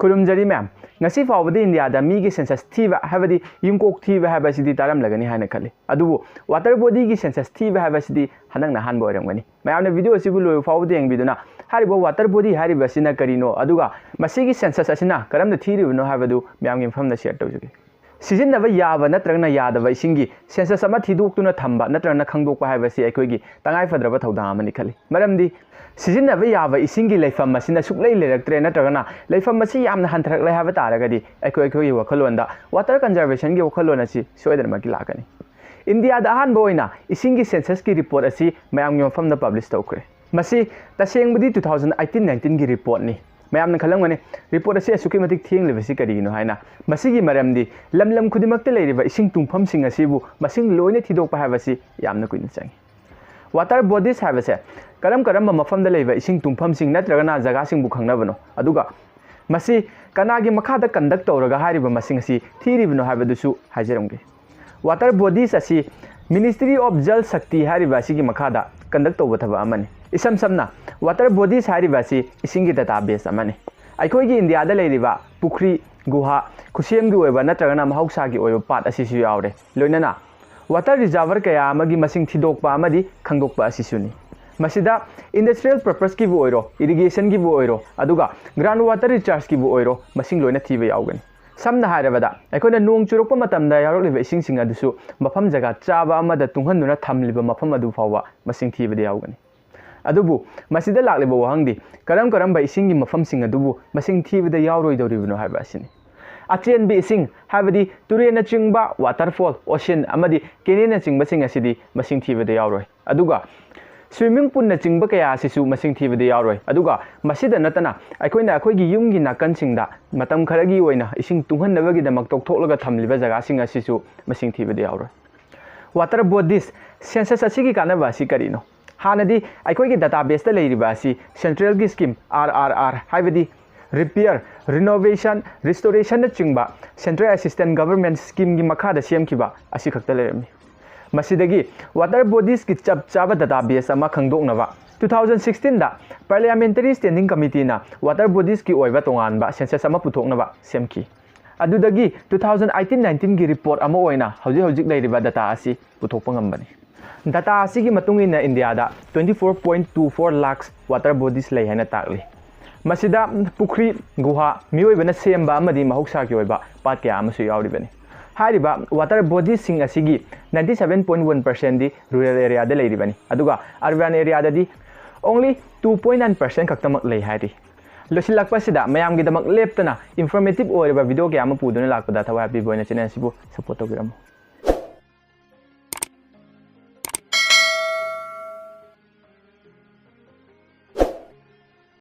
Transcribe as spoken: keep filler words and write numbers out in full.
ꯈꯨꯔꯨꯝꯖꯔꯤ ꯃꯌꯥꯝ꯫ ꯉꯁꯤ ꯐꯥꯎꯕꯗ ꯏꯟꯗꯤꯌꯥꯗ ꯃꯤꯒꯤ ꯁꯦꯟꯁꯁ ꯊꯤꯕ ꯍꯥꯏꯕꯗꯤ ꯌꯨꯝꯀꯣꯛ ꯊꯤꯕ ꯍꯥꯏꯕꯁꯤꯗꯤ ꯇꯥꯔꯝꯂꯒꯅꯤ ꯍꯥꯏꯅ ꯈꯜꯂꯤ꯫ ꯑꯗꯨꯕꯨ ꯋꯥꯇꯔ ꯕꯣꯗꯤꯒꯤ ꯁꯦꯟꯁꯁ ꯊꯤꯕ ꯍꯥꯏꯕꯁꯤꯗꯤ ꯍꯟꯗꯛꯅ ꯑꯍꯥꯟꯕ ꯑꯣꯏꯔꯝꯒꯅꯤ꯫ ꯃꯌꯥꯝꯅ ꯚꯤꯗꯤꯑꯣ ꯑꯁꯤꯕꯨ ꯂꯣꯏꯕ ꯐꯥꯎꯕꯗ ꯌꯦꯡꯕꯤꯗꯨꯅ ꯍꯥꯏꯔꯤꯕ ꯋꯥꯇꯔ ꯕꯣꯗꯤ ꯍꯥꯏꯔꯤꯕ ꯑꯁꯤꯅ ꯀꯔꯤꯅꯣ, ꯑꯗꯨꯒ ꯃꯁꯤꯒꯤ ꯁꯦꯟꯁꯁ ꯑꯁꯤꯅ ꯀꯔꯝꯅ ꯊꯤꯔꯤꯕꯅꯣ ꯍꯥꯏꯕꯗꯨ ꯃꯌꯥꯝꯒꯤ ꯃꯐꯝꯗ ꯁꯤꯌꯔ ꯇꯧꯖꯒꯦ꯫ ꯁꯤꯖꯤꯟꯅꯕ ꯌꯥꯕ ꯅꯠꯇ꯭ꯔꯒꯅ ꯌꯥꯗꯕ ꯏꯁꯤꯡꯒꯤ ꯁꯦꯟꯁꯁ ꯑꯃ ꯊꯤꯗꯣꯛꯇꯨꯅ ꯊꯝꯕ ꯅꯠꯇ꯭ꯔꯒꯅ ꯈꯪꯗꯣꯛꯄ ꯍꯥꯏꯕꯁꯤ ꯑꯩꯈꯣꯏꯒꯤ ꯇꯉꯥꯏꯐꯗ꯭ꯔꯕ ꯊꯧꯗꯥꯡ ꯑꯃꯅꯤ ꯈꯜꯂꯤ꯫ ꯃꯔꯝꯗꯤ ꯁꯤꯖꯤꯟꯅꯕ ꯌꯥꯕ ꯏꯁꯤꯡꯒꯤ ꯂꯩꯐꯝ ꯑꯁꯤꯅ ꯁꯨꯛꯂꯩ ꯂꯩꯔꯛꯇ꯭ꯔꯦ ꯅꯠꯇ꯭ꯔꯒꯅ ꯂꯩꯐꯝ ꯑꯁꯤ ꯌꯥꯝꯅ ꯍꯟꯊꯔꯛꯂꯦ ꯍꯥꯏꯕ ꯇꯥꯔꯒꯗꯤ ꯑꯩꯈꯣꯏ ꯑꯩꯈꯣꯏꯒꯤ ꯋꯥꯈꯜꯂꯣꯟꯗ ꯋꯥꯇꯔ ꯀꯟꯖꯔꯕꯦꯁꯟꯒꯤ ꯋꯥꯈꯜꯂꯣꯟ ꯑꯁꯤ ꯁꯣꯏꯗꯅꯃꯛꯀꯤ ꯂꯥꯛꯀꯅꯤ꯫ ꯏꯟꯗꯤꯌꯥꯗ ꯑꯍꯥꯟꯕ ꯑꯣꯏꯅ ꯏꯁꯤꯡꯒꯤ ꯁꯦꯟꯁꯁꯀꯤ ꯔꯤꯄꯣꯔꯠ ꯑꯁꯤ ꯃꯌꯥꯝꯒꯤ ꯃꯐꯝꯗ ꯄꯕ꯭ꯂꯤꯁ ꯇꯧꯈ꯭ꯔꯦ꯫ ꯃꯁꯤ ꯇꯁꯦꯡꯕꯗꯤ two thousand eighteen nineteenꯒꯤ ꯔꯤꯄꯣꯔꯠꯅꯤ꯫ ꯃꯌꯥꯝꯅ ꯈꯜꯂꯝꯒꯅꯤ, ꯔꯤꯄꯣꯔꯠ ꯑꯁꯤ ꯑꯁꯨꯛꯀꯤ ꯃꯇꯤꯛ ꯊꯦꯡꯂꯤꯕꯁꯤ ꯀꯔꯤꯒꯤꯅꯣ ꯍꯥꯏꯅ꯫ ꯃꯁꯤꯒꯤ ꯃꯔꯝꯗꯤ ꯂꯝ ꯂꯝ ꯈꯨꯗꯤꯡꯃꯛꯇ ꯂꯩꯔꯤꯕ ꯏꯁꯤꯡ ꯇꯨꯡꯐꯝꯁꯤꯡ ꯑꯁꯤꯕꯨ ꯃꯁꯤꯡ ꯂꯣꯏꯅ ꯊꯤꯗꯣꯛꯄ ꯍꯥꯏꯕꯁꯤ ꯌꯥꯝꯅ ꯀꯨꯏꯅ ꯆꯪꯏ꯫ ꯋꯥꯇꯔ ꯕꯣꯗꯤꯁ ꯍꯥꯏꯕꯁꯦ ꯀꯔꯝ ꯀꯔꯝꯕ ꯃꯐꯝꯗ ꯂꯩꯕ ꯏꯁꯤꯡ ꯇꯨꯡꯐꯝꯁꯤꯡ ꯅꯠꯇ꯭ꯔꯒꯅ ꯖꯒꯥꯁꯤꯡꯕꯨ ꯈꯪꯅꯕꯅꯣ? ꯑꯗꯨꯒ ꯃꯁꯤ ꯀꯅꯥꯒꯤ ꯃꯈꯥꯗ ꯀꯟꯗꯛ ꯇꯧꯔꯒ ꯍꯥꯏꯔꯤꯕ ꯃꯁꯤꯡ ꯑꯁꯤ ꯊꯤꯔꯤꯕꯅꯣ ꯍꯥꯏꯕꯗꯨꯁꯨ ꯍꯥꯏꯖꯔꯝꯒꯦ꯫ ꯋꯥꯇꯔ ꯕꯣꯗꯤꯁ ꯑꯁꯤ Ministry of Jal Shakti ꯍꯥꯏꯔꯤꯕ ꯑꯁꯤꯒꯤ ꯃꯈꯥꯗ ꯀꯟꯗꯛ ꯇꯧꯕ ꯊꯕꯛ ꯑꯃꯅꯤ꯫ ꯏꯁꯝ ꯁꯝꯅ, ꯋꯥꯇꯔ ꯕꯣꯗꯤꯁ ꯍꯥꯏꯔꯤꯕ ꯑꯁꯤ ꯏꯁꯤꯡꯒꯤ ꯗꯇꯥ ꯕꯦꯁ ꯑꯃꯅꯤ꯫ ꯑꯩꯈꯣꯏꯒꯤ ꯏꯟꯗꯤꯌꯥꯗ ꯂꯩꯔꯤꯕ ꯄꯨꯈ꯭ꯔꯤ, ꯒꯨꯍꯥ, ꯈꯨꯠꯁꯦꯝꯒꯤ ꯑꯣꯏꯕ ꯅꯠꯇ꯭ꯔꯒꯅ ꯃꯍꯧꯁꯥꯒꯤ ꯑꯣꯏꯕ ꯄꯥꯠ ꯑꯁꯤꯁꯨ ꯌꯥꯎꯔꯦ꯫ ꯂꯣꯏꯅꯅ ꯋꯥꯇꯔ ꯔꯤꯖꯥꯔꯚꯔ ꯀꯌꯥ ꯑꯃꯒꯤ ꯃꯁꯤꯡ ꯊꯤꯗꯣꯛꯄ ꯑꯃꯗꯤ ꯈꯪꯗꯣꯛꯄ ꯑꯁꯤꯁꯨꯅꯤ꯫ ꯃꯁꯤꯗ ꯏꯟꯗꯁꯇ꯭ꯔꯤꯌꯦꯜ ꯄꯔꯄꯁꯀꯤꯕꯨ ꯑꯣꯏꯔꯣ, ꯏꯔꯤꯒꯦꯁꯟꯒꯤꯕꯨ ꯑꯣꯏꯔꯣ, ꯑꯗꯨꯒ ꯒ꯭ꯔꯥꯎꯟ ꯋꯥꯇꯔ ꯔꯤꯆꯥꯔꯖꯀꯤꯕꯨ ꯑꯣꯏꯔꯣ, ꯃꯁꯤꯡ ꯂꯣꯏꯅ ꯊꯤꯕ ꯌꯥꯎꯒꯅꯤ꯫ ꯁꯝꯅ ꯍꯥꯏꯔꯕꯗ, ꯑꯩꯈꯣꯏꯅ ꯅꯣꯡ ꯆꯨꯔꯛꯄ ꯃꯇꯝꯗ ꯌꯥꯎꯔꯛꯂꯤꯕ ꯏꯁꯤꯡꯁꯤꯡ ꯑꯗꯨꯁꯨ ꯃꯐꯝ ꯖꯒꯥ ꯆꯥꯕ ꯑꯃꯗ ꯇꯨꯡꯍꯟꯗꯨꯅ ꯊꯝꯂꯤꯕ ꯃꯐꯝ ꯑꯗꯨ ꯐꯥꯎꯕ ꯃꯁꯤꯡ ꯊꯤꯕꯗ ꯌꯥꯎꯒꯅꯤ꯫ ꯑꯗꯨꯕꯨ ꯃꯁꯤꯗ ꯂꯥꯛꯂꯤꯕ ꯋꯥꯍꯪꯗꯤ, ꯀꯔꯝ ꯀꯔꯝꯕ ꯏꯁꯤꯡꯒꯤ ꯃꯐꯝꯁꯤꯡ ꯑꯗꯨꯕꯨ ꯃꯁꯤꯡ ꯊꯤꯕꯗ ꯌꯥꯎꯔꯣꯏꯗꯧꯔꯤꯕꯅꯣ ꯍꯥꯏꯕ ꯑꯁꯤꯅꯤ꯫ ꯑꯆꯦꯟꯕ ꯏꯁꯤꯡ, ꯍꯥꯏꯕꯗꯤ ꯇꯨꯔꯦꯜꯅꯆꯤꯡꯕ, ꯋꯥꯇꯔꯐꯣꯜ, ꯑꯣꯁꯤꯟ ꯑꯃꯗꯤ ꯀꯦꯅꯦꯜꯅꯆꯤꯡꯕꯁꯤꯡ ꯑꯁꯤꯗꯤ ꯃꯁꯤꯡ ꯊꯤꯕꯗ ꯌꯥꯎꯔꯣꯏ꯫ ꯑꯗꯨꯒ ꯁ꯭ꯋꯤꯃꯤꯡ ꯄꯨꯜꯅꯆꯤꯡꯕ ꯀꯌꯥ ꯑꯁꯤꯁꯨ ꯃꯁꯤꯡ ꯊꯤꯕꯗ ꯌꯥꯎꯔꯣꯏ꯫ ꯑꯗꯨꯒ ꯃꯁꯤꯗ ꯅꯠꯇꯅ ꯑꯩꯈꯣꯏꯅ ꯑꯩꯈꯣꯏꯒꯤ ꯌꯨꯝꯒꯤ ꯅꯥꯀꯟꯁꯤꯡꯗ ꯃꯇꯝ ꯈꯔꯒꯤ ꯑꯣꯏꯅ ꯏꯁꯤꯡ ꯇꯨꯡꯍꯟꯅꯕꯒꯤꯗꯃꯛ ꯇꯧꯊꯣꯛꯂꯒ ꯊꯝꯂꯤꯕ ꯖꯒꯥꯁꯤꯡ ꯑꯁꯤꯁꯨ ꯃꯁꯤꯡ ꯊꯤꯕꯗ ꯌꯥꯎꯔꯣꯏ꯫ ꯋꯥꯇꯔ ꯕꯣꯗꯤꯁ, ꯁꯦꯟꯁꯁ ꯑꯁꯤꯒꯤ ꯀꯥꯟꯅꯕ ꯑꯁꯤ ꯀꯔꯤꯅꯣ? ꯍꯥꯟꯅꯗꯤ ꯑꯩꯈꯣꯏꯒꯤ ꯗꯇꯥ ꯕꯦꯁꯇ ꯂꯩꯔꯤꯕ ꯑꯁꯤ ꯁꯦꯟꯇ꯭ꯔꯦꯜꯒꯤ ꯁ꯭ꯀꯤꯝ, ꯑꯥꯔ ꯑꯥꯔ ꯑꯥꯔ, ꯍꯥꯏꯕꯗꯤ ꯔꯤꯄꯤꯌꯔ, ꯔꯤꯅꯣꯚꯦꯁꯟ, ꯔꯤꯁꯇꯣꯔꯦꯁꯟꯅꯆꯤꯡꯕ ꯁꯦꯟꯇ꯭ꯔꯦꯜ ꯑꯦꯁꯤꯁꯇꯦꯟ ꯒꯚꯔꯟꯃꯦꯟ ꯁ꯭ꯀꯤꯝꯒꯤ ꯃꯈꯥꯗ ꯁꯦꯝꯈꯤꯕ ꯑꯁꯤꯈꯛꯇ ꯂꯩꯔꯝꯃꯤ꯫ ꯃꯁꯤꯗꯒꯤ ꯋꯥꯇꯔ ꯕꯣꯗꯤꯁꯀꯤ ꯆꯞ ꯆꯥꯕ ꯗꯇꯥ ꯕꯦꯁ ꯑꯃ ꯈꯪꯗꯣꯛꯅꯕ ꯇꯨ ꯊꯥꯎꯖꯟ ꯁꯤꯛꯁꯇꯤꯟꯗ Parliamentary Standing Committeeꯅ water bodiesꯀꯤ ꯑꯣꯏꯕ ꯇꯣꯉꯥꯟꯕ census ꯑꯃ ꯄꯨꯊꯣꯛꯅꯕ ꯁꯦꯝꯈꯤ꯫ ꯑꯗꯨꯗꯒꯤ ꯇꯨ ꯊꯥꯎꯖꯟ ꯑꯩꯠꯇꯤꯟ ꯅꯥꯏꯟꯇꯤꯟꯒꯤ report ꯑꯃ ꯑꯣꯏꯅ ꯍꯧꯖꯤꯛ ꯍꯧꯖꯤꯛ ꯂꯩꯔꯤꯕ data ꯑꯁꯤ ꯄꯨꯊꯣꯛꯄ ꯉꯝꯕꯅꯤ꯫ Data ꯑꯁꯤꯒꯤ ꯃꯇꯨꯡ ꯏꯟꯅ ꯏꯟꯗꯤꯌꯥꯗ twenty four point two four lakhs water bodies ꯂꯩ ꯍꯥꯏꯅ ꯇꯥꯛꯂꯤ꯫ ꯃꯁꯤꯗ ꯄꯨꯈ꯭ꯔꯤ, ꯒꯨꯍꯥ, ꯃꯤꯑꯣꯏꯕꯅ ꯁꯦꯝꯕ ꯑꯃꯗꯤ ꯃꯍꯧꯁꯥꯒꯤ ꯑꯣꯏꯕ ꯄꯥꯠ ꯀꯌꯥ ꯑꯃꯁꯨ ꯌꯥꯎꯔꯤꯕꯅꯤ꯫ ꯍꯥꯏꯔꯤꯕ water bodiesꯁꯤꯡ ꯑꯁꯤꯒꯤ ninety seven point one percentꯗꯤ rural areaꯗ ꯂꯩꯔꯤꯕꯅꯤ, ꯑꯗꯨꯒ urban areaꯗꯗꯤ only two point nine percent ꯈꯛꯇꯃꯛ ꯂꯩ ꯍꯥꯏꯔꯤ꯫ ꯂꯣꯏꯁꯤꯜꯂꯛꯄꯁꯤꯗ ꯃꯌꯥꯝꯒꯤꯗꯃꯛ ꯂꯦꯞꯇꯅ informative ꯑꯣꯏꯔꯕ video ꯀꯌꯥ ꯑꯃ ꯄꯨꯗꯨꯅ ꯂꯥꯛꯄꯗ ꯊꯋꯥꯏ ꯍꯥꯞꯄꯤꯕ ꯑꯣꯏꯅ channel ꯑꯁꯤꯕꯨ support ꯇꯧꯕꯤꯔꯝꯃꯨ꯫